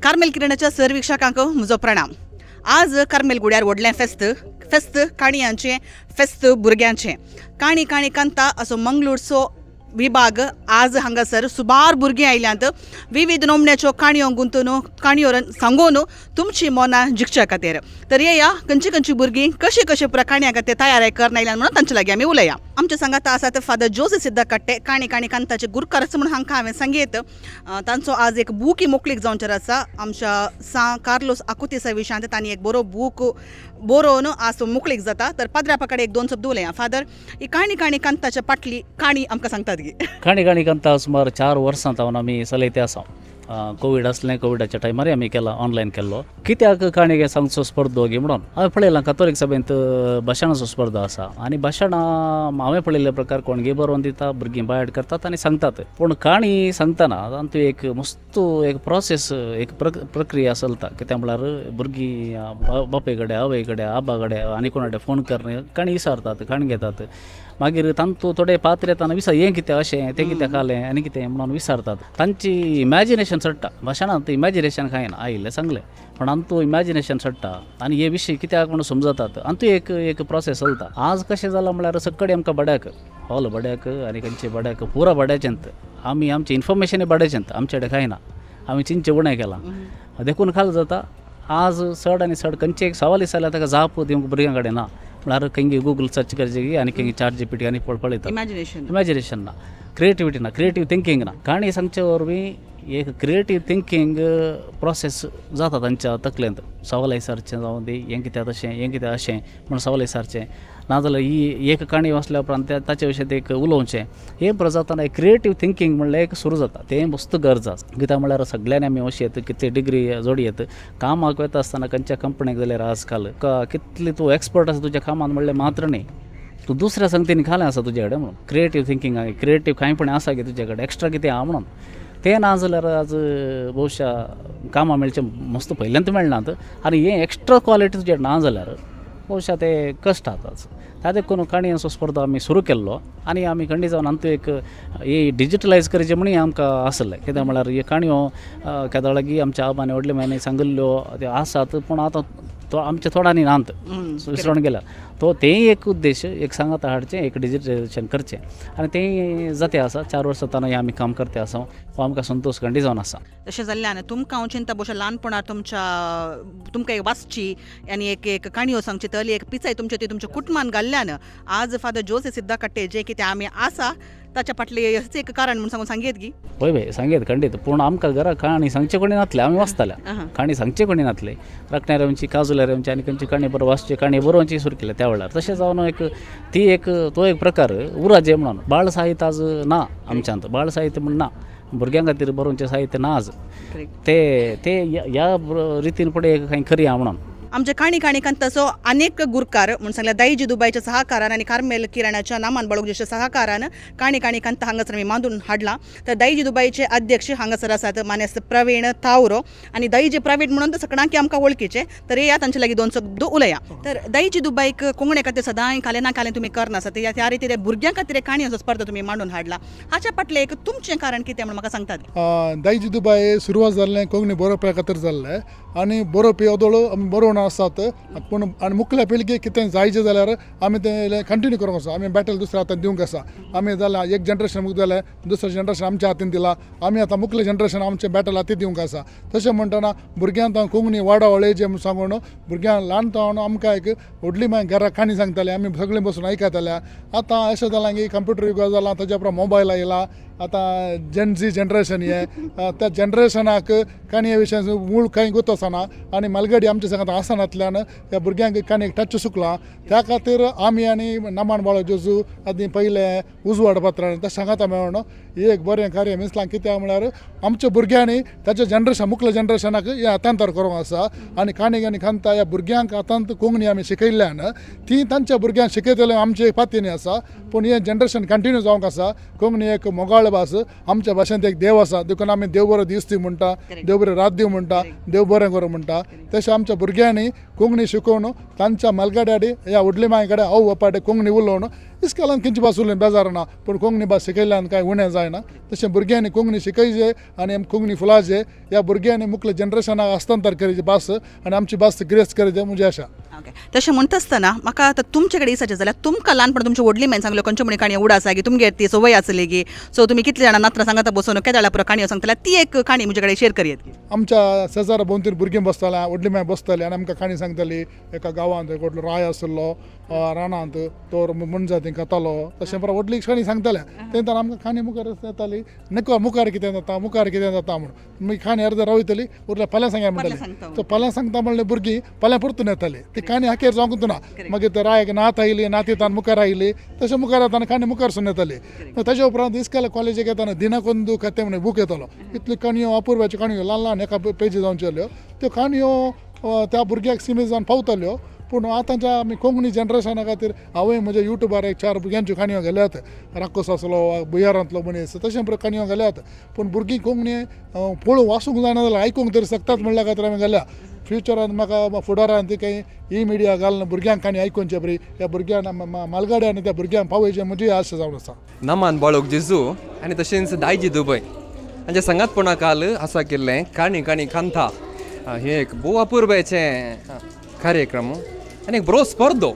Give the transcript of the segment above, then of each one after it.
Carmel किरणाच्या sir वीक्षकांक म्हजो प्रणाम। आज कार्मेल गुड्यार व्हडलें फेस्त, फेस्त काणयांचें, फेस्त भुरग्यांचें। काणी काणी कांता असो मंगळूरचो विभाग आज हांगासर सुबार भुरगीं आयल्यांत विविध नमण्याच्यो काणयो गुंतून काणयो सांगून तुमची मनां जिखच्या खातीर। तर येया खंयची खंयची भुरगीं कशे कशे पुरा काणयां खातीर तयार करना आयल्यान म्हणून तांचे लागीं आमी उलया। आमच्या सांगाता आसात फादर जोसे सिद्धा कट्टे, काणी काणी कांताचे गुरकारच म्हणून हांकां हांवें सांगयत। तांचो आज एक बूक मोकळीक जावचेर आसा। आमच्या सां कार्लोस आकुतीसा विशयांत तांणी एक बरो बूक बरोवन आज तो मोकळीक जाता। तर पाद्रापा कडेन एक दोन शब्द उलया। फादर, ही काणी काणी कांताच्या पाटली काणी आमकां सांगतात। काणी काणी कांता सुमार 4 वर्सां तावन आमी चलयते आसा। कोवीड आसलें, कोविडाच्या टायमार आमी केला ऑनलायन केल्लो। कित्याक काणी सांगचो स्पर्धो गी म्हणून हांवें पळयलां कातोलीक सभेंत भाशणाचो स्पर्धा आसा आनी भाशणां हांवें पळयल्ले प्रकार कोणगे बरोवन दिता, भुरगीं बायट करतात आनी सांगतात। पूण काणी सांगतना तातूंत एक मस्त एक प्रोसेस, एक प्रक्रिया चलता। कित्याक म्हळ्यार भुरगीं बापाय कडेन, आवय कडेन, आबा कडेन आनी कोणा कडेन फोन करून काणी विचारतात, काणी घेतात। मागीर तांतू थोडे पात्र येतना विचार हें कितें अशें तें कित्याक आलें आनी कितें म्हणून विचारतात। तांची इमॅजिनेशन चडटा। भाशणांत इमॅजिनेशन कांय ना, आयिल्लें सांगलें, पूण आमतू इमॅजिनेशन चडटा आनी हे विशय कित्याक म्हणून समजतात। आनी एक एक प्रोसेस चलता। आज कशें जालां म्हळ्यार सगळे आमकां बड्याक हॉल बड्याक आनी खंयचे बड्याक पुरा बड्याचेंत आमी आमचें इन्फॉर्मेशनय बड्याचेंत, आमचे कडेन कांय ना, आमी चिंतचें उणें केलां देखून खाल जाता। आज चड आनी चड खंयचे एक सवाल विचारल्यार ताका जाप दिवंक भुरग्यां कडेन ना। म्हळ्यार खंय गुगल सर्च करचें आनी खंय चॅट जीपीटी आनी पळयता। इमॅजिनेशन ना, क्रिएटिविटी ना, क्रिएटीव थिंकींग ना। काणी सांगचे वरवीं एक क्रिएटीव थिंकींग प्रोसेस जाता तांच्या तकलेंत। सवाल विचारचें जावं दी, हें कित्याक तशें, हें कित्याक अशें म्हूण सवाल विचारचें, नाजाल्यार ही एक काणी वाचल्या उपरांत ताचे विशीं एक उलोवचें। हें बरें जातना एक क्रिएटीव थिंकींग म्हणल्यार एक सुरू जाता। तें मस्त गरज आसा। कित्याक म्हळ्यार सगळ्यांनी आमी अशें येत कितले डिग्री जोडी येत कामाक वता आसतना खंयच्या कंपनीक जाल्यार आजकाल कितली तूं एक्सपर्ट आसा तुज्या कामांत म्हणल्यार मात्र न्ही, तूं दुसऱ्या संगतीन खालें आसा तुजे कडेन म्हणून क्रिएटीव थिंकींग, क्रिएटीव कांयपण आसा की तुजे कडेन एक्स्ट्रा कितें आहा म्हणून तें ना जाल्यार आज बहुशा कामां मेळचें मस्त पयल्यान मेळनात आनी हें एक्स्ट्रा क्वॉलिटी तुजें ना जाल्यार बहुशा ते कश्ट आताच। त्या देखून काणयांचो स्पर्धा आमी सुरू केल्लो आनी आमी खंडीत जावन आमचो एक हे डिजिटलायज करचें म्हणून आमकां आसलें। कित्याक म्हळ्यार ह्यो काणयो केदोळागी आमच्या आबान व्हडले म्हयने सांगिल्ल्यो त्यो आसात, पूण आतां तो आमच्या थोड्यांनी नात, विसरून गेल्या। तो तेंय एक उद्देश एक सांगाता हाडचें, एक डिजिटलायजेशन करचें आनी तें जाते आसा। 4 वर्सां ताणें आमी काम करते आसा, हो आमकां संतोश खंडीत जावन आसा। तशें जाल्ल्यान तुमकां हांव चिंता बोशा ल्हानपणार तुमच्या तुमकां एक वाचची आनी एक एक काणयो सांगची तली एक पिचाय तुमच्या ती तुमच्या कुटुंबान घाल्ल्यान आज फादर जोसे सिद्धा कट्टे जे कितें आमी आसा ताच्या फाटलें एक कारण म्हणून सांगून सांगयत गी? हय बाय सांगयत खंडीत। पूण आमकां घरा काणी सांगचे कोणी नासले, आमी वाचताले, काणी सांगचे कोणी नासले। राखण्यार येवची, काजुल्यार येवची आनी खंयची काणी बरो वाचची, काणी बरोवची सुरू केले त्या वेळार। तशें जावन एक ती एक तो एक प्रकार उराजे म्हणून बाळ साहित्य आज ना आमच्यांत, बाळ साहित्य म्हण ना, भुरग्यां खातीर बरोवचें साहित्य ना आज। ते ते ह्या रितीन फुडें कांय खरी आहा म्हणून आमच्या काणी काणी कांताचो अनेक गुरकार म्हणून सांगल्या दाईजी दुबायच्या सहकारान आनी कार्मेल किराणाच्या नामान बाळगुजेच्या सहकारान काणी काणी कांता हांगासर आमी मांडून हाडला। तर दाईजी दुबायचे अध्यक्ष हांगासर आसात मानेस्त प्रवीण तावरो आनी दाईजी प्रवीण म्हणून तर सगळ्यांकी आमकां वळखीचे। तर येया तांचे लागीं दोन शब्द उलया। तर दाईजी दुबायक कोंकणे खातीर सदांय खालें ना खालें तुमी करनासा, त्या रितीन भुरग्यां खातीर काणयांचो स्पर्धा तुमी मांडून हाडला, हाच्या फाटलें एक तुमचें कारण कितें म्हणून म्हाका सांगतात? दाईजी दुबाय सुरवात जाल्लें कोंकणी बरोवपा खातीर जाल्लें आनी बरोवपी अदोळो आमी बरोवन आसात, पूण आनी मुखल्या पिळगे कितें जायचें जाल्यार आमी तें कंटिन्यू करूंक आसा। आमी बॅटल दुसऱ्या हातान दिवंक आसा। आमी जाल्यार एक जनरेशन मुख जालें, दुसरें जनरेशन आमच्या हातीन दिलां, आमी आतां मुखले जनरेशन आमचें बॅटल हाती दिवंक आसा। तशें म्हणटना भुरग्यांक कोंकणी वाडावळ जें म्हूण सांगून भुरग्यांक ल्हान जावन आमकां एक व्हडली मागीर घरा काणी सांगताले, आमी सगळीं बसून आयकताले। आतां अशें जालां की कंप्युटर युग जालां, ताच्या उपरांत मोबायल आयला, आतां जेन झी जनरेशन हें, त्या जनरेशनाक काणये विशय मूळ कांय गोत आसना आनी मालगडी आमच्या सांगात आसनांतल्यान ह्या भुरग्यांक काणयेक टच सुकला। त्या खातीर आमी आनी नामान बाळो जेजू आदी पयलें उजवाड पत्रान त्या सांगाता मेळोन एक बरें कार्य मिसलां। कित्याक म्हळ्यार आमच्या भुरग्यांनी ताच्या जनरेशन मुखल्या जनरेशनाक हें हातांतर करूंक आसा आनी काणी आनी कांता ह्या भुरग्यांक हातांत कोंकणी आमी शिकयल्ल्यान ती तांच्या भुरग्यांक शिकयतले आमचे पातीनी आसा। पूण हें जनरेशन कंटिन्यू जावंक आसा। कोंकणी एक मोगाळ भास, आमच्या भाशेंत एक देव आसा, देखून आमी देव बरो दीस दी म्हणटा, देव बरें रात दी म्हणटा, देव बरें करूं म्हणटा। तशें आमच्या भुरग्यांनी कोंकणी शिकोवन तांच्या मालगाड्याडी ह्या व्हडली माय कडेन आवय बापाय कोंकणी उलोवन इस्कॉलान खंयची भास उरली बेजार ना, पूण कोंकणी भास शिकयल्यान कांय उणें जायना. तशें भुरग्यांनी कोंकणी शिकयचे आनी आमी कोंकणी फुलाचे ह्या भुरग्यांनी मुखल्या जनरेशनाक हस्तांतर करचे भास आनी आमची भास ग्रेस करचे म्हजी आशा. ओके, तशें म्हणटा आसतना म्हाका आतां तुमचे कडेन विचारचें जाल्यार तुमकां ल्हानपण तुमच्या व्हडली मेन सांगलो खंयच्यो म्हणी काणयो उडास गी तुमगेर ती संवय आसली गी, सो तुमी कितले जाणां नात्रां सांगता बसून केदाळा पुरो काणयो सांगतल्या ती एक काणी म्हजे कडेन शेअर करयेत. आमच्या शेजारा भोंवतणी भुरगीं बसतालीं, व्हडली माय बसताली आनी आमकां काणी सांगताली. एका गांवांत एक राय आसलो रानांत, तो मनजाती खातालो, तशें बरें व्हडली काणी सांगताले. तेन्ना आमकां काणी मुखार येताली, नको मुखार कितें जाता मुखार कितें जाता म्हणून मागीर काणी अर्द रावयतली, उरल्या फाल्यां सांगया म्हणटाली. तो फाल्यां सांगता म्हणलें भुरगीं फाल्यां परतून येताली, ती काणी हाकेर जावंक ना. मागीर ते रायक नात आयली, नातीतान मुखार आयली, तशें मुखार येताना काणी मुखार सून येताली. ताजे उपरांत इस्कॉल कॉलेजीक येताना दिनाकोंदू कथे म्हणून बूक येतालो, इतल्यो काणयो अपुर्वाच्यो काणयो ल्हान ल्हान एका पेजी जावच्यो जाल्यो, त्यो काणयो त्या भुरग्याक सिमीत जावन पावताल्यो. पूण आतांच्या आमी कोंकणी जनरेशना खातीर हांवें म्हज्या युट्यूबार एक 4 भुरग्यांच्यो काणयो घाल्यात, राकोस आसलो भुंयारांतलो मनीस, तशें काणयो घाल्यात. पूण भुरगीं कोंकणी पळोवंक वाचूंक जायना जाल्यार आयकूंक तरी शकतात म्हणल्या खातीर आमी घाल्या. फ्युचरान म्हाका फुडारान ती काही ई मिडिया घालून भुरग्यांक काणी आयकुचे बरी ह्या भुरग्यांक मालगाड्या आनी त्या भुरग्यांक पावयचें म्हजी आशा जावन आसा. नमान बाळोक जेजू आनी तशेंच दायजी दुबय हांच्या सांगातपणा काल आसा केल्लें काणी काणी कांथा हे एक भोव अपुरबायेचें कार्यक्रम आनी एक बरो स्पर्धो.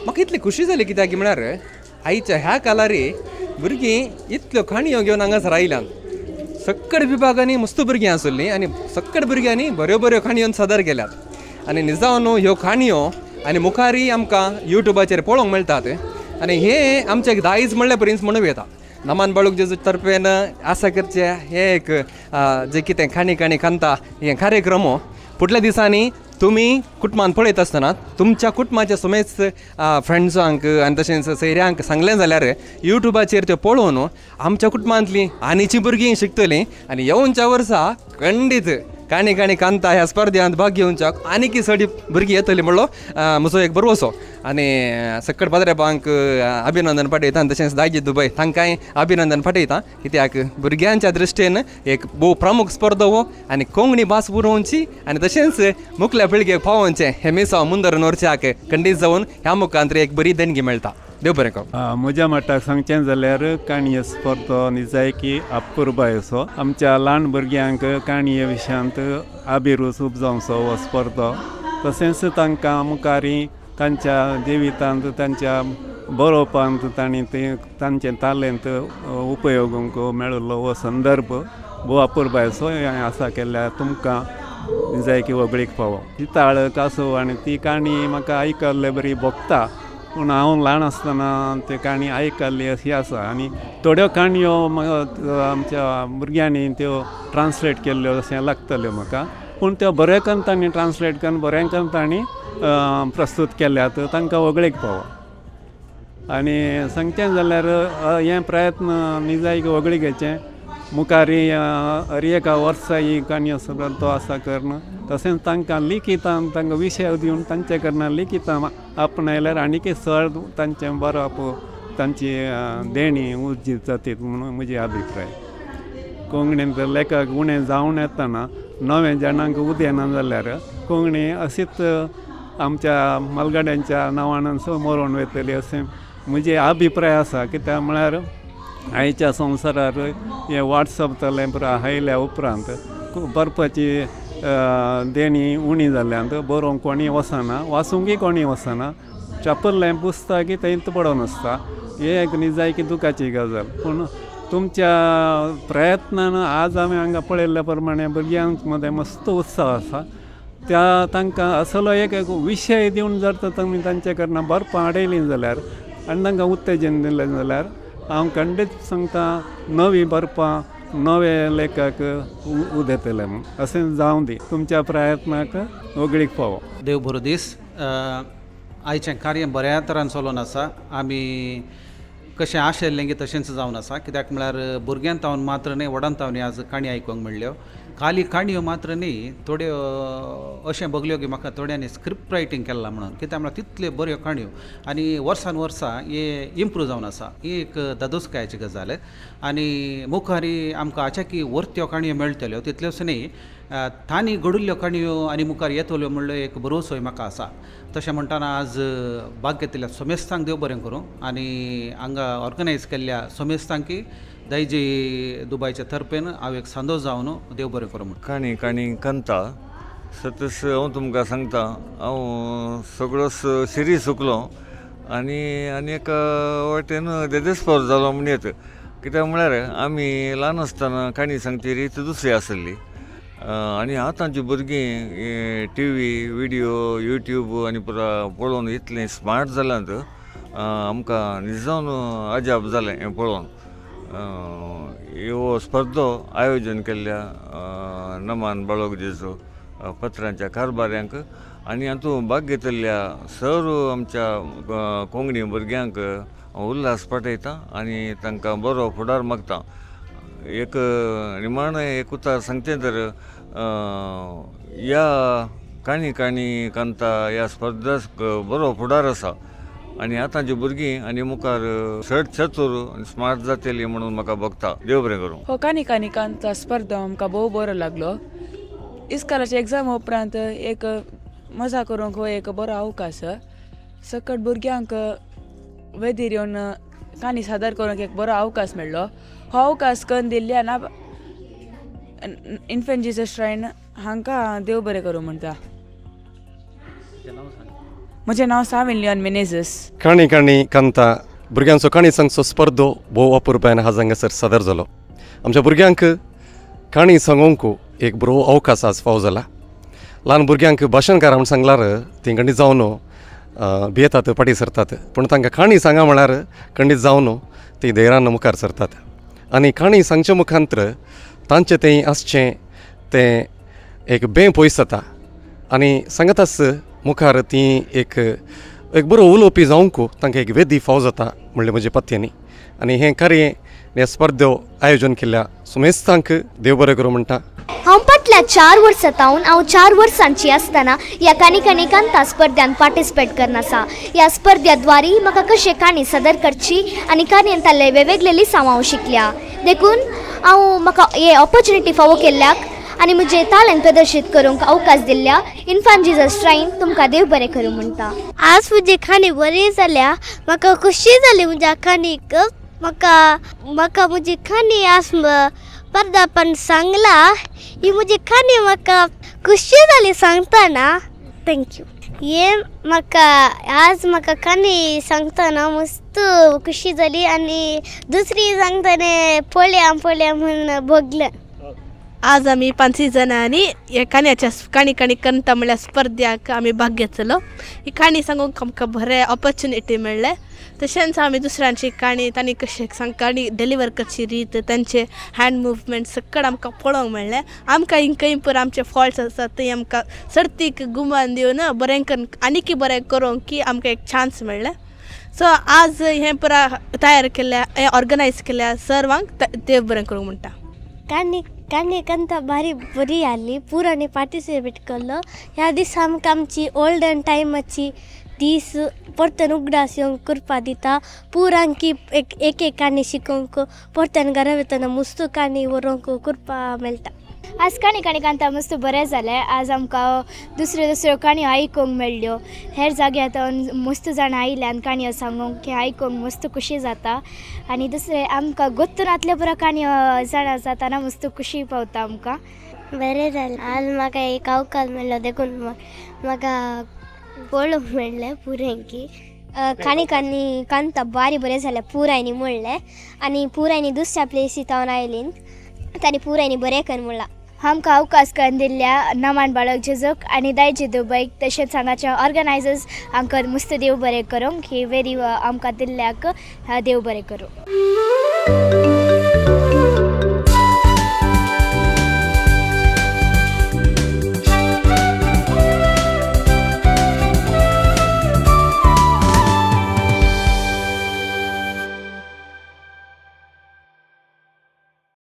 म्हाका इतली खुशी जाली कित्याक म्हळ्यार आयच्या ह्या कालारी भुरगीं इतल्यो काणयो घेवन हांगासर आयल्यान. सक्कड विभागांनी मस्त भुरगीं आसलीं आनी सक्कड भुरग्यांनी बऱ्यो बऱ्यो काणयो सादर केल्यात आनी निजावन ह्यो काणयो आनी मुखारय आमकां युट्यूबाचेर पळोवंक मेळटात आनी हे आमचें एक दायज म्हणल्यार बरीच म्हणूं येता. नमान बाळूक जेजू तर्फेन आसा करचें हें एक जें कितें काणी काणी कांता हें कार्यक्रम फुडल्या दिसांनी तुमी कुटुंबान पळयत आसतना तुमच्या कुटुंबाच्या समेत फ्रेंड्सांक आनी तशेंच सैऱ्यांक सांगलें जाल्यार युट्यूबाचेर त्यो पळोवन आमच्या कुटुंबांतलीं आनीची भुरगीं शिकतलीं आनी येवच्या वर्सा खंडीत काणी काणी कांता ह्या स्पर्ध्यांत भाग घेवच्याक आनीक चड भुरगीं येतली म्हणलो म्हजो एक भरवसो. आनी सक्कड पाद्रेबांक अभिनंदन पाठयता आनी तशेंच दायजी दुबय तांकांय अभिनंदन पाठयता कित्याक भुरग्यांच्या दृश्टीन एक भोव प्रमुख स्पर्धा हो आनी कोंकणी भास उरोवची आनी तशेंच मुखल्या पिळगेक पावोवचें हें मिसांव मुंदर व्हरच्याक खंडीत जावन ह्या मुखांत एक बरी देणगी मेळटा. देव बरें करूं. म्हज्या मताक सांगचें जाल्यार काणये स्पर्धो निजायकी अपुरबाय असो आमच्या ल्हान भुरग्यांक काणये विशयांत अभिरूच उपजावचो हो स्पर्धो, तशेंच तांकां मुखारी तांच्या जिवितांत तांच्या बरोवपांत तांणी ते तांचें तालेंत उपयोगूंक मेळिल्लो हो संदर्भ भोव अपुरबायेचो हें आसा केल्ल्या तुमकां निजायकी व्हगळीक फावो. तिताळ कासव आनी ती काणी म्हाका आयकल्ले बरी भोगता, पूण हांव ल्हान आसतना त्यो काणी आयकल्ली अशी आसा आनी थोड्यो काणयो म्हाका आमच्या भुरग्यांनी त्यो ट्रान्सलेट केल्ल्यो अशें लागतल्यो म्हाका, पूण त्यो बऱ्यो करून तांणी ट्रान्सलेट करून बऱ्या करून तांणी प्रस्तूत केल्यात, तांकां व्हगळीक फावो. आनी सांगचें जाल्यार हें प्रयत्न निजायकी व्हगळीकेचें मुखारी हर एका वर्सा ही काणयो तो आसा करून तशेंच तांकां लिखितान तांकां विशय दिवन तांचे कडल्यान लिखितान आपणायल्यार आनीकय चड तांचें बरोवप तांची देणी उर्जीत जाता म्हणून म्हजी अभिप्राय. कोंकणींत लेखक उणें जावन येतना नवे जाणांक उदेना जाल्यार कोंकणी अशीच आमच्या मालगाड्यांच्या नांवान मरोन वयतली अशें म्हजे अभिप्राय आसा. कित्याक म्हळ्यार आयच्या संवसारार हें वॉट्सएप जालें पुरो आयल्या उपरांत बरपाची देणी उणी जाल्ल्यान बरोवंक कोणी वचना, वाचूंकय कोणी वचना, छापिल्लें पुस्तक थंयच पडून आसता. हें एक निजायकी दुखाची गजाल. पूण तुमच्या प्रयत्नान आज आमी हांगा पळयल्ल्या प्रमाणे भुरग्यां मदें मस्त उत्साह आसा, त्या तांकां असलो एक विशय दिवन जर तर तुमी तांचे कडल्यान बरपां हाडयलीं जाल्यार आनी तांकां उत्तेजन दिलें जाल्यार हांव खंडीत सांगता नवीं बरपां नवे लेखक उदेतले म्हूण. अशें जावं दी, तुमच्या प्रयत्नाक व्हगळीक फावो. देव बरो दीस. आयचें कार्य बऱ्या तरान चलोन आसा. आमी कशें आशिल्लें की तशेंच जावन आसा, कित्याक म्हळ्यार भुरग्यां तावन मात्र न्हय व्हडां तावन आज काणी आयकूंक मेळ्ळ्यो. खाली काणयो मात्र न्ही, थोड्यो अशें बगल्यो की म्हाका थोड्यांनी स्क्रिप्ट रायटींग केलां म्हणून, कित्याक म्हळ्यार तितल्यो बऱ्यो काणयो आनी वर्सान वर्सां हे इम्प्रूव जावन आसा. ही एक दादोसकायेची गजाल. आनी मुखारी आमकां आच्याकी वर्त्यो काणयो मेळटल्यो तितल्योच न्ही, तांणी घडिल्ल्यो काणयो आनी मुखार येतल्यो म्हणलो एक भरोसोय म्हाका आसा. तशें म्हणटना आज भाग घेतिल्ल्या समेस्तांक देव बरें करूं आनी हांगा ऑर्गनायज केल्ल्या समेस्तांकी दायजी दुबायच्या तर्फेन हांव एक सांदो जावन देव बरें करूं म्हणटा. काणी काणी कंता सतस हांव तुमकां सांगता, हांव सगळो सिरी सुकलो आनी आनी एका वाटेन देदेस्पर जालो म्हण येता. कित्याक म्हळ्यार आमी ल्हान आसतना काणी सांगची रीत दुसरी आसली आनी आतांची भुरगीं टी व्ही, विडियो, यूट्यूब आनी पुरा पळोवन इतलें स्मार्ट जाल्यांत, आमकां निजावन अजाप जालें हें पळोवन. ह्यो स्पर्धो आयोजन केल्ल्या नमान बाळोग जेजू पत्रांच्या कारभाऱ्यांक आनी हातूंत भाग घेतिल्ल्या सर्व आमच्या कोंकणी भुरग्यांक उल्हास पाठयता आनी तांकां बरो फुडार मागता. एक निमाणें एक उतर सांगचें तर ह्या काणी काणी कांता ह्या स्पर्धाक बरो फुडार आसा आनी आतांची भुरगीं आनी मुखार चड चतूर आनी स्मार्ट जातली म्हणून म्हाका भोगता. देव बरें करूं. हो काणी काणी कांता स्पर्धा आमकां भोव बरो लागलो. इस्कालाच्या एग्जाम उपरांत एक मजा करूंक हो एक बरो अवकाश. सकट भुरग्यांक वेदीर येवन काणी सादर करूंक एक बरो अवकाश मेळ्ळो. हो अवकाश करून दिल्ल्या ना इन्फेंट जीसस श्रायन हांकां देव बरें करूं म्हणटा. म्हजें नांव साविन लियोन मिनेझस. काणी काणी कांता भुरग्यांचो काणी सांगचो स्पर्धो भोव अपुरबायेन आज हांगासर सादर जालो. आमच्या भुरग्यांक काणी सांगोंक एक बरो अवकाश आज फावो जाला. ल्हान भुरग्यांक भाशणकार म्हूण सांगल्यार तीं खंडीत जावन भियेतात, फाटीं सरतात, पूण तांकां काणी सांगा म्हळ्यार खंडीत जावन तीं धैर्यान मुखार सरतात आनी काणी सांगचे मुखांतर तांचें तें आसचें तें एक बें पयस जाता आनी सांगताच मुखार ती एक एक बरो उलोवपी जावंक तांकां एक वेदी फावो जाता म्हणलें म्हजे पत्यांनी. आनी हें कार्य ह्या स्पर्धो आयोजन केल्ल्या सुमेस्तांक देव बरें करूं म्हणटा. हांव फाटल्या 4 वर्सां तावन हांव 4 वर्सांची आसतना ह्या काणी काणी कांता स्पर्ध्यान पार्टिसिपेट करना आसा. ह्या स्पर्ध्याद्वारी म्हाका कशें काणी सादर करची आनी काणयेंतले वेगवेगळे लिसांव हांव शिकल्या. देखून हांव म्हाका हे ऑपॉर्च्युनिटी फावो केल्ल्याक आनी म्हजें तालंत प्रदर्शीत करूंक अवकाश दिल्ल्या इन्फांट जीसस श्रायन तुमकां देव बरें करूं म्हणटा. आज म्हजी काणी बरी जाल्या, म्हाका खुशी जाली म्हज्या काणीक. म्हाका म्हाका म्हजी काणी आज पदार्पण सांगला, ही म्हजी काणी म्हाका खुशी जाली सांगतना. Thank you. हे म्हाका आज म्हाका काणी सांगतना मस्त खुशी जाली आनी दुसरी सांगतना पळया पळया म्हूण भोगलें. आज आमी 5 जाणांनी ह्या काणयाच्या काणी काणी कंता म्हणल्यार स्पर्ध्याक आमी भाग घेतलो. ही काणी सांगूंक आमकां बरें ऑपॉर्च्युनिटी मेळ्ळें. तशेंच आमी दुसऱ्यांची काणी तांणी कशें सांग काणी डिलिव्हर करची रीत, तांचे हँड मुवमेंट सगळें आमकां पळोवंक मेळ्ळें. आमकां हिंग पुरो आमचे फॉल्ट्स आसात थंय आमकां सर्तीक गुमान दिवन बरें करून आनीकय बरें करूंक की आमकां एक चान्स मेळ्ळें. सो आज हें पुरा तयार केल्ल्या, हें ऑर्गनायज केल्ल्या सर्वांक देव बरें करूंक म्हणटा. काणी काणी कंता भारी बरी आसली, पुरांनी पार्टिसिपेट केल्लो. ह्या दिसा आमकां आमची ओल्डन टायमाची दीस परतून उगडास येवंक करपा दिता. पुरांकी एक एक एक काणी शिकोवंक परतून घरा वतना मस्त काणी बरोवंक करपा मेळटा. आज काणी काणी कांता मस्त बरें जालें. आज आमकां दुसऱ्यो दुसऱ्यो काणयो आयकूंक मेळ्ळ्यो. हेर जाग्यार मस्त जाणां आयिल्ल्यान काणयो सांगूंक हें आयकूंक मस्त खुशी जाता आनी दुसरें आमकां गोत्त नातले पुरो काणयो जाणा जाताना मस्त खुशी पावता आमकां. बरें जालें आज म्हाका एक अवकाश मेळ्ळो देखून म्हाका पळोवंक मेळ्ळें पुऱ्यांकी. काणी काणी कांता भारी बरें जालें पुरायनी म्हणलें आनी पुरायनी दुसऱ्या प्लेसी तावन आयलीं तांणी पुरायनी बरें कर म्हणलां. आमकां अवकाश करून दिल्ल्या नमान बाळक जेजूक आनी दायजी दुबयक तशेंच हांगाच्या ऑर्गनायजर्स हांकां मस्त देव बरें करूंक ही वेरी आमकां दिल्ल्याक देव बरें करूं.